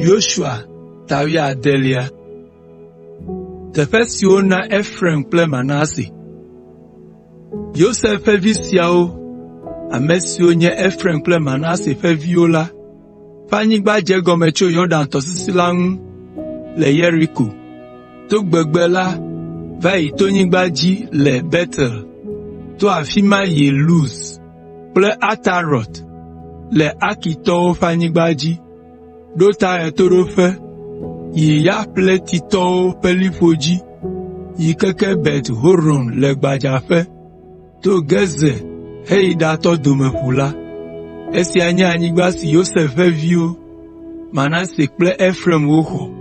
Yosua ta wuiadelia. Teƒe si wona Efraim kple Manase. Yosef ƒe vi siawo, ame siwo nye Efraim kple Manase ƒe viwo la ƒe anyigba dze egɔme tso Yɔdan tɔsisi la ŋu le Yeriko, to gbegbe la va yi tonyigba dzi le Betel, to afi ma yi Luz kple Atarot le Arkitɔwo ƒe anyigba dzi ɖo ta ɣetoɖoƒe yi Yafletitɔwo ƒe liƒo dzi yi keke Bet Horon le gbadzaƒe, to Gezer heyi ɖatɔ Domeƒu la. Esia nye anyigba si Yosef ƒe viwo, Manase kple Efraim woxɔ.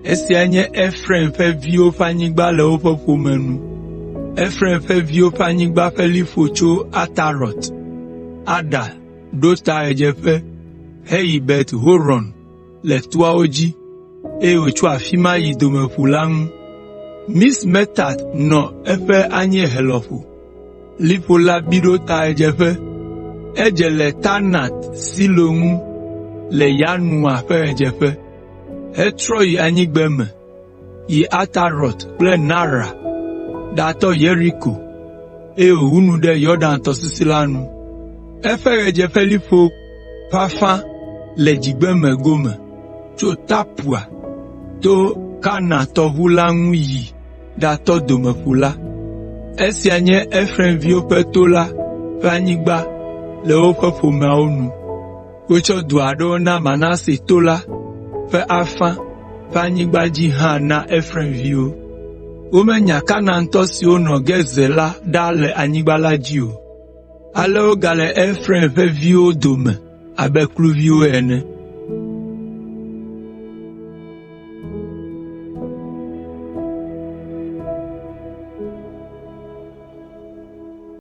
Esia nye Efraim ƒe viwo ƒe anyigba le woƒe ƒome nu. Efraim ƒe viwo ƒe anyigba ƒe liƒo tso Atarot Ada ɖo ta ɣedzeƒe heyi Bet Horon le toawo dzi, eye wòtso afi ma yi Domeƒu la ŋu. Mixmetat nɔ eƒe anyiehe lɔƒo. Liƒo la bi ɖo ta ɣedzeƒe. Edze le Taanat Silo ŋu le Yanoa ƒe ɣedzeƒe, hetrɔ yi anyigbeme, yi Atarot kple Naara, ɖatɔ Yeriko, eye wòwu nu ɖe Yɔdan tɔsisi la nu. Eƒe ɣedzeƒeliƒo ƒe afã le dzigbeme gome tso Tapua to Kana tɔʋu la ŋu yi ɖatɔ Domeƒu la. Esia nye Efraimviwo ƒe to la ƒe anyigba le woƒe ƒomeawo nu. Wotsɔ du aɖewo na Manase to la ƒe afã ƒe anyigba dzi hã na Efraimviwo. Womenya Kanaantɔ siwo nɔ Gezer la ɖa le anyigba la dzi o. Ale wogale Efraim ƒe viwo dome abe kluviwo ene.